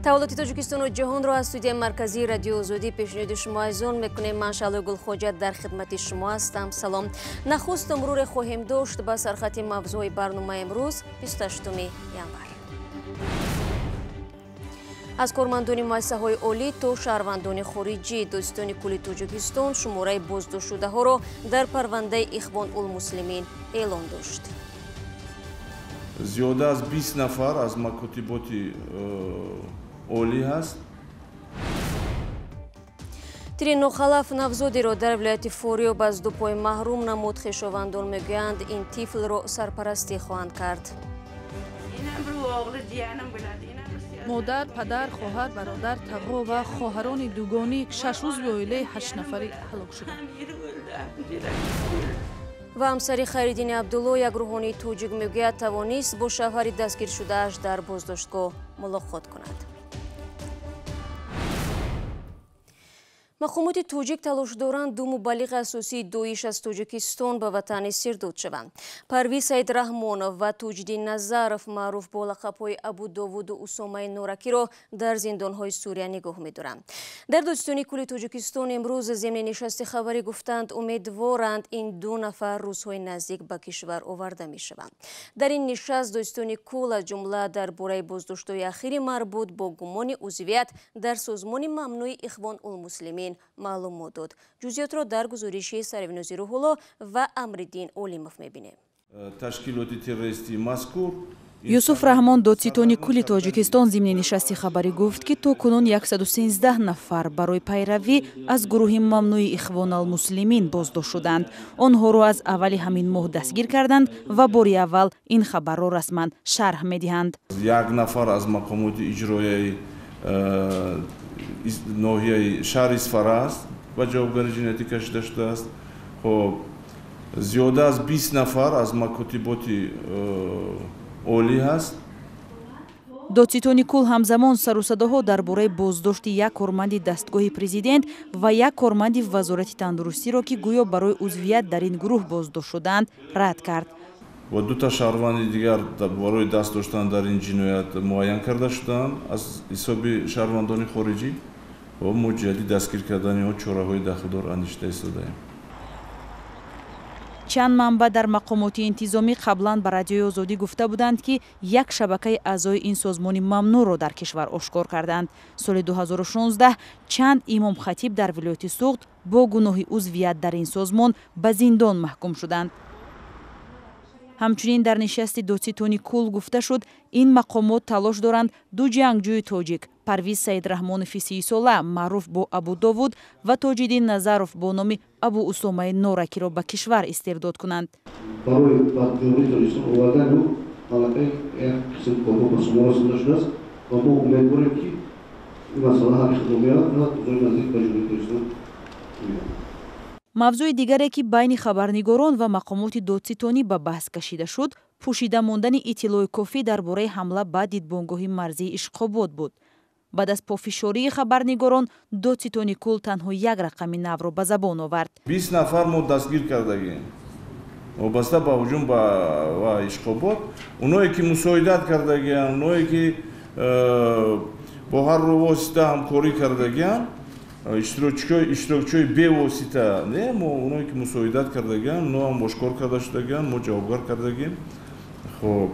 Таваллути Тоҷикистону ҷаҳонро аз студияи марказии Радиои Озодӣ пешниҳоди шумо азизон мекунем. Ман Шаълои Гулхоҷа дар хидмати шумо ҳастам. Салом. Нахуст муруре хоҳем дошт ба сархати мавзӯи барномаи имрӯз, 28 январ. Аз кормандони муассисаҳои олӣ то шаҳрвандони хориҷӣ, додситони кулли Тоҷикистон шумораи боздоштшудаҳоро дар парвандаи Ихвон улмуслимин эълон дошт. Зиёда аз 20 нафар аз макотиботи олӣ ҳаст. Тири нохалаф навзодиро дар вилояти Форёб аз ду пой маҳрум намуд. Хешовандон мегӯянд, ин тифлро сарпарастӣ хоҳанд кард. Модар, падар, хоҳар, бародар, тағо ва хоҳарони дугонӣ, шаш узви оилаи ҳаштнафарӣ ҳалок шуданд. Ва ҳамсари Хайриддини Абдулло, як рӯҳонии тоҷик, мегӯяд, тавонист бо шавҳари дастгиршудааш дар боздоштгоҳ мулоқот кунад. Мақомоти тоҷик талош доранд ду мубаллиғи асосии Доиш аз Тоҷикистон ба ватани сирдод шаванд. Парвиз Саидрахмонов ва Тоҷиддин Назаров, маъруф бо лақабҳои Абу Довуду Усомаи Норакиро дар зиндонҳои Сурия нигоҳ медоранд. Дар додситонии кулли Тоҷикистон имрӯз зимни нишасти хабарӣ гуфтанд, умедворанд ин ду нафар рӯзҳои наздик ба кишвар оварда мешаванд. Дар ин нишаст додситони кул аз ҷумла дар бораи боздоштҳои ахири марбут бо гумони узвият дар созмони мамнӯи Ихвон улмуслимин маълумот дод. Ҷузъиётро дар гузориши Сарвинози Рӯҳулло ва Амриддин Олимов мебинем. Ташкилоти террористии мазкур. Юсуф Раҳмон, додситони кулли Тоҷикистон, зимни нишасти хабарӣ гуфт, ки то кунун 113 нафар барои пайравӣ аз гурӯҳи мамнӯи Ихвон алмуслимин боздошт шуданд. Онҳоро аз аввали ҳамин моҳ дастгир карданд ва бори аввал ин хабарро расман шарҳ медиҳанд. Як нафар аз мақомоти иҷроияи ноҳияи шаҳри Исфара аст ва ҷавобгари ҷиноятӣ кашида шудааст. Хоб, зиёда аз 20 нафар аз макотиботи олӣ ҳаст. Додситони кул ҳамзамон сарусадоҳо дар бораи боздошти як корманди дастгоҳи президент ва як корманди вазорати тандурустиро, ки гӯё барои узвият дар ин гурӯҳ боздошт шудаанд, рад кард. Ва дута шаҳрванди дигар барои даст доштан дар ин ҷиноят муайян карда шудаанд аз ҳисоби шаҳрвандони хориҷӣ ва мо ҷиҳати дастгир кардани онҳо чораҳои дахлдор андешида истодаем. Чанд манбаъ дар мақомоти интизомӣ қаблан ба Радиои Озодӣ гуфта буданд, ки як шабакаи аъзои ин созмони мамнӯъро дар кишвар ошкор карданд. Соли 2016 чанд имомхатиб дар вилояти Суғд бо гуноҳи узвият дар ин созмон ба зиндон маҳкум шуданд. Ҳамчунин дар нишасти додситони кул гуфта шуд, ин мақомот талош доранд ду ҷангҷӯи тоҷик, Парвиз Саидрахмонови сисола, маъруф бо Абу Довуд, ва Тоҷиддин Назаров бо номи Абу Усомаи Норакиро ба кишвар истирдод кунанд. Барои ба Ҷумҳурии Тоҷикистон овардани ӯ малакаи як қисм корҳо ба шумо расонда шудааст ва мо умедворем, ки ин масъала ҳалли худро меёбад ва рӯзҳои наздик ба Ҷумҳурии Тоҷикистон меояд. Мавзӯи дигаре, ки байни хабарнигорон ва мақомоти додситонӣ ба баҳс кашида шуд, пӯшида мондани иттилои кофӣ дар бораи ҳамла ба дидбонгоҳи марзии Ишқобод буд. Баъд аз пофишории хабарнигорон додситони кул танҳо як рақами навро ба забон овард. 20 нафар мо дастгир кардагем вобаста ба ҳуҷум ба Ишқобод. Оное ки мусоидат кардагианд, оное ки бо ҳар рӯ восита ҳамкорӣ кардагианд, иштирокчиҳои бевосита не, мо оное ки мусоидат кардагианд, оно ҳам ошкор карда шудагианд, мо ҷавобгар кардагем. Хоб,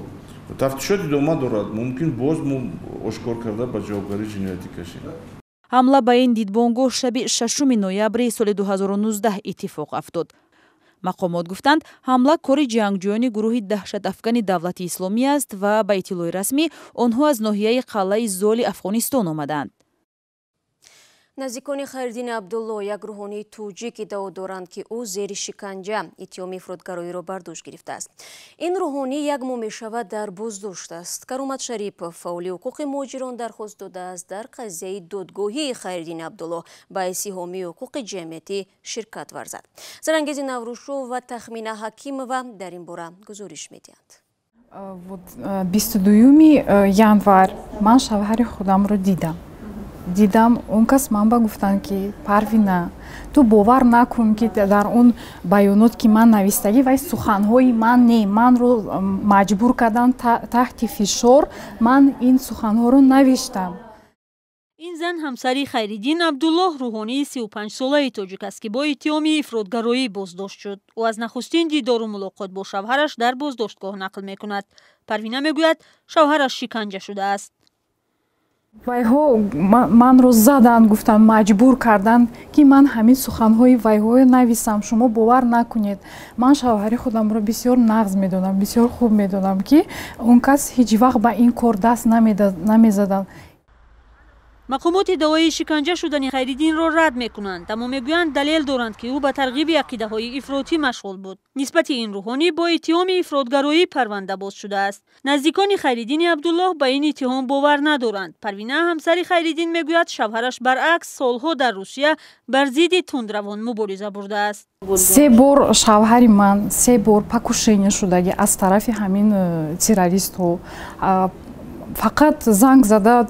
тафтишот идома дорад, мумкин боз мо ошкор карда ба ҷавобгарии ҷиноятӣ кашем. Ҳамла ба ин дидбонгоҳ шаби 6 ноябри соли 2019 иттифоқ афтод. Мақомот гуфтанд, ҳамла кори ҷангҷӯёни гурӯҳи даҳшатафкани Давлати Исломӣ аст ва ба иттилои расмӣ онҳо аз ноҳияи Қалъаи Золи Афғонистон омаданд. Наздикони Хайриддини Абдулло, як рӯҳонии тоҷик, иддао доранд, ки ӯ зери шиканҷа иттиҳоми ифротгароиро бар дӯш гирифтааст. Ин рӯҳонӣ як моҳ мешавад дар боздошт аст. Каромат Шарипов, фаъоли ҳуқуқи муҳоҷирон, дархост додааст дар қазияи додгоҳии Хайриддини Абдулло ба ҳайси ҳомии ҳуқуқи ҷамъиятӣ ширкат варзад. Зарангези Наврӯзшоҳ ва Тахмина Ҳакимова дар ин бора гузориш медиҳанд. 22 январ ман шавҳари худамро дидам. Он кас ман ба гуфтанд, ки Парвина, ту бовар накун, ки дар он баёнот, ки ман навистагӣ, вай суханҳои ман не, манро маҷбур карданд, таҳти фишор ман ин суханҳоро навиштам. Ин зан ҳамсари Хайриддин Абдуллоҳ, рӯҳонии 35-солаи тоҷик аст, ки бо иттиҳоми ифротгароӣ боздошт шуд. Ӯ аз нахустин дидору мулоқот бо шавҳараш дар боздоштгоҳ нақл мекунад. Парвина мегӯяд, шавҳараш шиканҷа шудааст. Вайҳо манро заданд, гуфтанд, маҷбур карданд, ки ман ҳамин суханҳои вайҳоро нависам. Шумо бовар накунед, ман шавҳари худамро бисёр нағз медонам, бисёр хуб медонам, ки он кас ҳеҷ вақт ба ин кор даст намезаданд. Мақомот иддаои шиканҷа шудани Хайриддинро рад мекунанд, аммо мегӯянд, далел доранд, ки ӯ ба тарғиби ақидаҳои ифротӣ машғул буд. Нисбати ин рӯҳонӣ бо иттиҳоми ифротгароӣ парванда боз шудааст. Наздикони Хайриддини Абдуллоҳ ба ин иттиҳом бовар надоранд. Парвина, ҳамсари Хайриддин, мегӯяд, шавҳараш баръакс солҳо дар Русия бар зидди тундравон мубориза бурдааст. Се бор шавҳари ман, се бор покушение шудагӣ аз тарафи ҳамин террористҳо. Фақат занг зада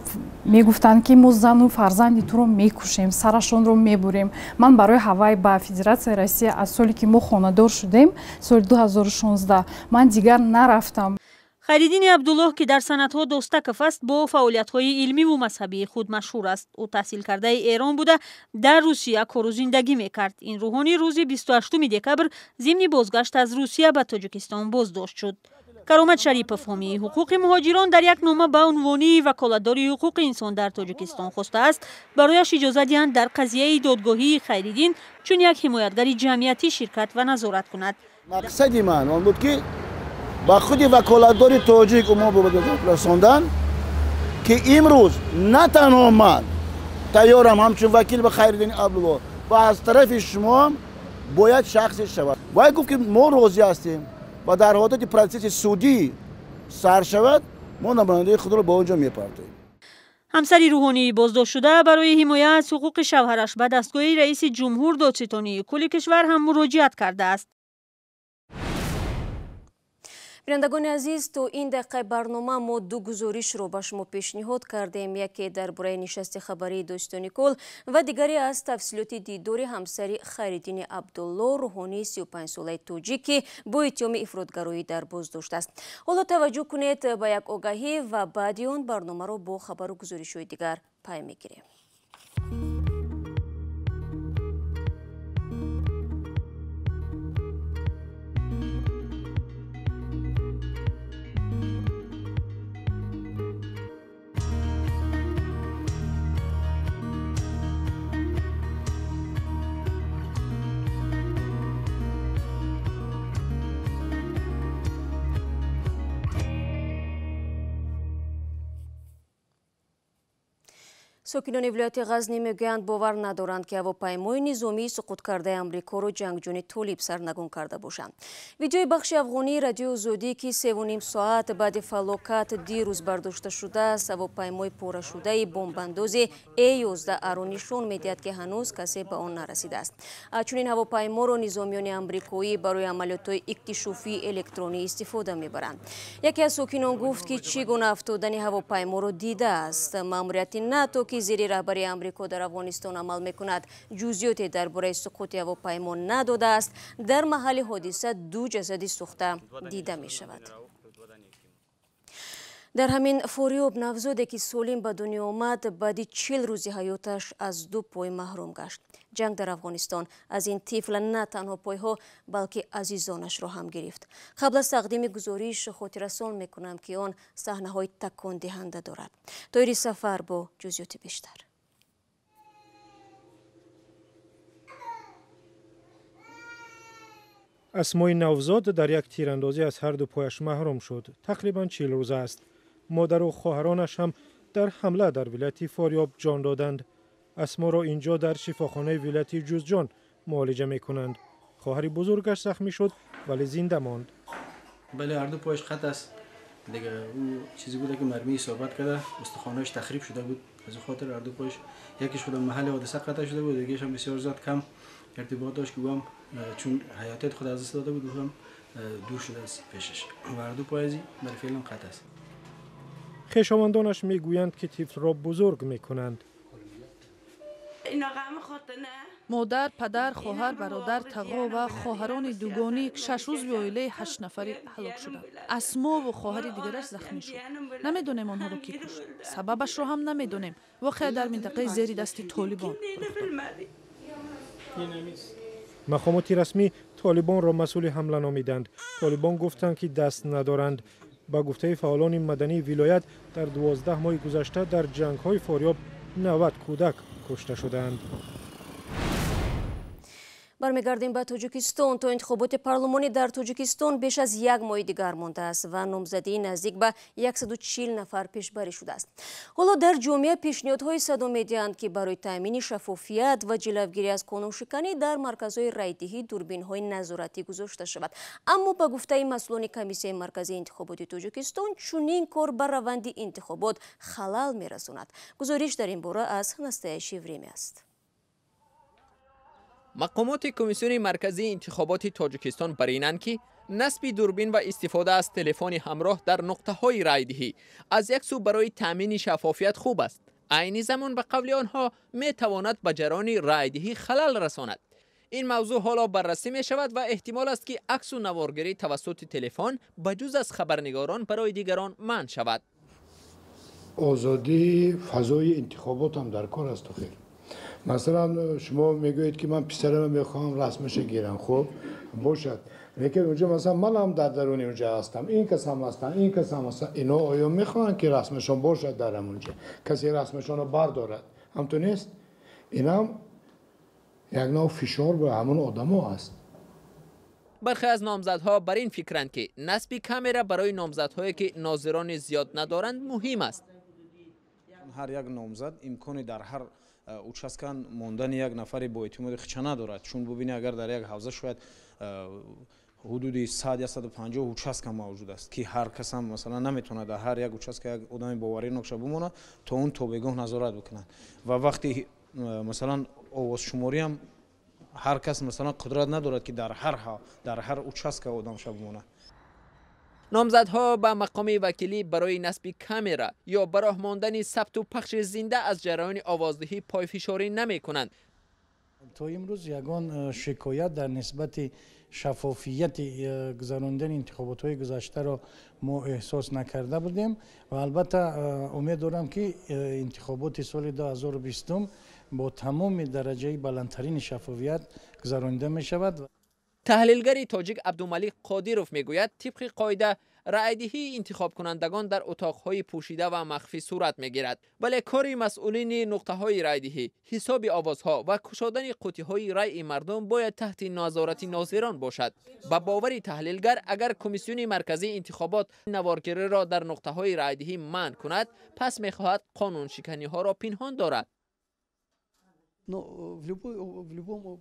мегуфтанд, ки мо зану фарзанди туро мекушем, сарашонро мебурем. Ман барои ҳавай ба Федератсияи Россия аз соле ки мо хонадор шудем, соли 2016, ман дигар нарафтам. Хайриддини Абдуллоҳ, ки дар санадҳо Достаков аст, бо фаъолиятҳои илмиву мазҳабии худ машҳур аст. Ӯ таҳсилкардаи Эрон буда, дар Русия кору зиндагӣ мекард. Ин рӯҳонӣ рӯзи 28 декабр зимни бозгашт аз Русия ба Тоҷикистон боздошт шуд. Каромат Шарипов, ҳомии ҳуқуқи муҳоҷирон, дар як нома ба унвони ваколатдори ҳуқуқи инсон дар Тоҷикистон хостааст, барояш иҷоза диҳанд дар қазияи додгоҳии Хайриддин чун як ҳимоятгари ҷамъиятӣ ширкат ва назорат кунад. Мақсади ман он буд, ки ба худи ваколатдори тоҷик мо расондан, ки имрӯз на танҳо ман тайёрам ҳамчун вакил ба Хайриддини Абдуллоҳ, ва аз тарафи шумоам бояд шахсе шавад. Вай гуфт, ки мо розӣ ҳастем ва дар ҳолати протсесси судӣ сар шавад, мо намояндаи худро ба он ҷо мепартоем. Ҳамсари рӯҳонии боздоштшуда барои ҳимоя аз ҳуқуқи шавҳараш ба дастгоҳи раиси ҷумҳур, додситонии кулли кишвар ҳам муроҷиат кардааст. Бинандагони азиз, то ин дақиқаи барнома мо ду гузоришро ба шумо пешниҳод кардем. Яке дар бораи нишасти хабарии дӯстони кул ва дигаре аз тафсилоти дидори ҳамсари Хайриддини Абдуллоҳ, рӯҳонии 35-солаи тоҷик, ки бо иттиҳоми ифротгароӣ дар боздошт аст. Ҳоло таваҷҷӯҳ кунед ба як огаҳӣ ва баъди он барномаро бо хабару гузоришҳои дигар пай мегирем. Сокинони вилояти Ғазни мегӯянд, бовар надоранд, ки ҳавопаймои низомии суқуткардаи Амрикоро ҷангҷӯни толиб сарнагун карда бошанд. Видеои бахши афғонии радиои Озодӣ, ки 3,5 соат баъди фалокат дирӯз бардошта шудааст, ҳавопаймои порашудаи бомбандози Э-11А-ро нишон медиҳад, ки ҳанӯз касе ба он нарасидааст. Чунин ҳавопайморо низомиёни амрикоӣ барои амалиётҳои иктишофии электронӣ истифода мебаранд. Яке аз сокинон гуфт, ки чӣ гуна афтодани ҳавопайморо дидааст. Маъмурияти НАТО, ки зери раҳбарии Амрико дар Афғонистон амал мекунад, ҷузъиёте дар бораи суқути ҳавопаймо надодааст. Дар маҳалли ҳодиса ду ҷасади сӯхта дида мешавад. Дар ҳамин Форёб навзоде, ки солим ба дунё омад, баъди 40 рӯзи ҳаёташ аз ду пой маҳрум гашт. Ҷанг дар Афғонистон аз ин тифл на танҳо пойҳо, балки азизонашро ҳам гирифт. Қабл аз тақдими гузориш хотиррасон мекунам, ки он саҳнаҳои такондиҳанда дорад. Тоири Сафар бо ҷузъиёти бештар. Асмои навзод дар як тирандозӣ аз ҳар ду пояш маҳрум шуд. Тақрибан 40 рӯза аст. Модару хоҳаронаш ҳам дар ҳамла дар вилояти Форёб ҷон доданд. Асморо инҷо дар шифохонаи вилояти Ҷузҷон муолиҷа мекунанд. Хоҳари бузургаш захмӣ шуд, вале зинда монд. Бале, ҳарду пояш қат аст. Дига ӯ чизе буда, ки мармӣ исобат карда, устухонаш тахриб шуда буд. Аз ин хотир ҳарду пояш, якеш худам маҳалли ҳодиса қатъ шуда буд, дигаш ҳам бисёр зиёд кам иртибот дошт, ки ӯ ҳам чун ҳаётият худ аз даст дода буд, ӯ ҳам дур шуда аз пешаш. Ва ҳарду поязи бар феълан қатъ аст. Хешовандонаш мегӯянд, ки тифлро бузург мекунанд. Модар, падар, хоҳар, бародар, тағо ва хоҳарони дугонӣ, шаш узви оилаи ҳаштнафарӣ ҳалок шуданд. Асмову хоҳари дигараш захмӣ шуд. Намедонем онҳоро кӣ кушт, сабабашро ҳам намедонем. Воқеа дар минтақаи зери дасти Толибон рух дод. Мақомоти расмӣ Толибонро масъули ҳамла номиданд. Толибон гуфтанд, ки даст надоранд. Ба гуфтаи фаъолони мадании вилоят, дар 12 моҳи гузашта дар ҷангҳои Форёб 90 кӯдак кушта шудаанд. Бармегардем ба Тоҷикистон. То интихоботи парлумонӣ дар Тоҷикистон беш аз як моҳи дигар мондааст ва номзадии наздик ба 140 нафар пешбарӣ шудааст. Ҳоло дар ҷомеа пешниҳодҳое садо медиҳанд, ки барои таъмини шаффофият ва ҷилавгирӣ аз қонуншиканӣ дар марказҳои райдиҳӣ дурбинҳои назоратӣ гузошта шавад. Аммо ба гуфтаи масъулони Комиссияи марказии интихоботи Тоҷикистон, чунин кор ба раванди интихобот халал мерасонад. Гузориш дар ин бора аз Настоящее время аст. Мақомоти Комиссиони марказии интихоботи Тоҷикистон бар инанд, ки насби дурбин ва истифода аз телефони ҳамроҳ дар нуқтаҳои райдиҳӣ аз як сӯ барои таъмини шаффофият хуб аст, айни замон ба қавли онҳо метавонад ба ҷараёни райдиҳӣ халал расонад. Ин мавзӯъ ҳоло баррасӣ мешавад ва эҳтимол аст, ки аксу наворгирӣ тавассути телефон ба ҷуз аз хабарнигорон барои дигарон манъ шавад. Озодии фазои интихобот ҳам дар кор аст. Хел масалан, шумо мегӯед, ки ман писарамро мехоҳам расмаша гирам, хуб бошад, лекин унҷо масалан ман ҳам дар даруни унҷа ҳастам, ин кас ҳам ҳастанд, ин кас ҳам ҳастанд. Ино оё мехоҳанд, ки расмашон бошад дар ҳамунҷа, касе расмашонро бардорад? Ҳамту нест? Инам як навъ фишор ба ҳамон одамо аст. Бархе аз номзадҳо бар ин фикранд, ки насби камера барои номзадҳое, ки нозирони зиёд надоранд, муҳим аст. Ҳар як номзад имкони дар ҳар участка мондани як нафари бо эътимоди хича надорад, чун бубини, агар дар як ҳавза шояд ҳудуди 100-150 участка мавҷуд аст, ки ҳар кас ҳам масалан наметавонад дар ҳар як участка як одами боваринокша бимонад, то он то бегоҳ назорат бикунад. Ва вақти масалан овозшуморӣ ҳам ҳар кас масалан қудрат надорад, ки дар ҳар участка одамша бимонад. Номзадҳо ба мақоми вакилӣ барои насби камера ё ба роҳ мондани сабту пахши зинда аз ҷараёни овоздиҳӣ пойфишорӣ намекунанд. То имрӯз ягон шикоят дар нисбати шаффофияти гузарондани интихоботҳои гузаштаро мо эҳсос накарда будем ва албатта умед дорам, ки интихоботи соли 2020 бо тамоми дараҷаи баландтарини шаффофият гузаронида мешавад. Таҳлилгари тоҷик Абдумалик Қодиров мегӯяд, тибқи қоида раъйдиҳии интихобкунандагон дар утоқҳои пӯшида ва махфӣ сурат мегирад, вале кори масъулини нуқтаҳои райдиҳӣ, ҳисоби овозҳо ва кушодани қутиҳои райи мардум бояд таҳти назорати нозирон бошад. Ба бовари таҳлилгар, агар Комиссиони марказии интихобот наворгириро дар нуқтаҳои райдиҳӣ манъ кунад, пас мехоҳад қонуншиканиҳоро пинҳон дорад.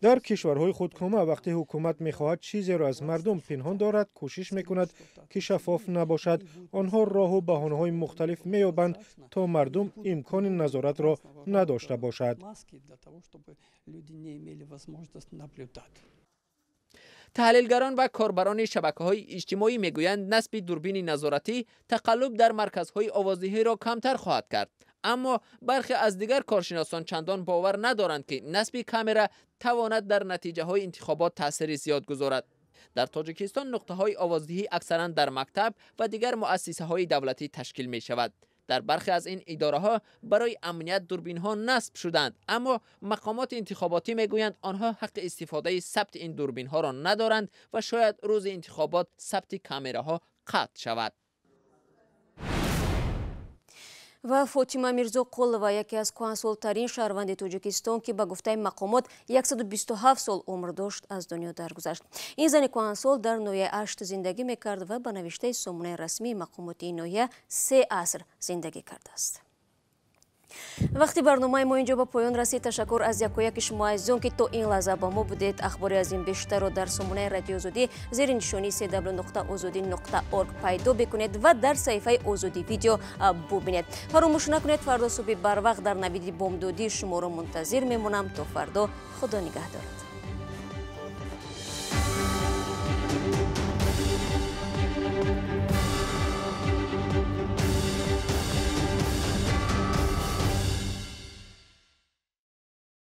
Дар кишварҳои худкома вақте ҳукумат мехоҳад чизеро аз мардум пинҳон дорад, кӯшиш мекунад, ки шаффоф набошад. Онҳо роҳу баҳонаҳои мухталиф меёбанд, то мардум имкони назоратро надошта бошад. Таҳлилгарон ва корбарони шабакаҳои иҷтимоӣ мегӯянд, насби дурбини назоратӣ тақаллуб дар марказҳои овоздиҳиро камтар хоҳад кард. Аммо бархе аз дигар коршиносон чандон бовар надоранд, ки насби камера тавонад дар натиҷаҳои интихобот таъсири зиёд гузорад. Дар Тоҷикистон нуқтаҳои овоздиҳӣ аксаран дар мактаб ва дигар муассисаҳои давлатӣ ташкил мешавад. Дар бархе аз ин идораҳо барои амният дурбинҳо насб шуданд, аммо мақомоти интихоботӣ мегӯянд, онҳо ҳаққи истифодаи сабти ин дурбинҳоро надоранд ва шояд рӯзи интихобот сабти камераҳо қатъ шавад. Ва Фотима Мирзоқулова, яке аз кӯҳансолтарин шаҳрванди Тоҷикистон, ки ба гуфтаи мақомот 127 сол умр дошт, аз дунё даргузашт. Ин зани кӯҳансол дар ноҳияи Ашт зиндагӣ мекард ва ба навиштаи сомонаи расмии мақомоти ин ноҳия 3 аср зиндагӣ кардааст. Вақти барномаи мо инҷо ба поён расид. Ташаккур аз якояки шумо азизон, ки то ин лаҳза ба мо будед. Ахбори аз ин бештарро дар сомонаи Радиои Озодӣ зери нишонии cw.ozodi.org пайдо бикунед ва дар саҳифаи Озодӣ видео бубинед. Фаромӯш накунед, фардо субҳи барвақт дар навиди бомдодӣ шуморо мунтазир мемонам. То фардо, Худо нигаҳдорад.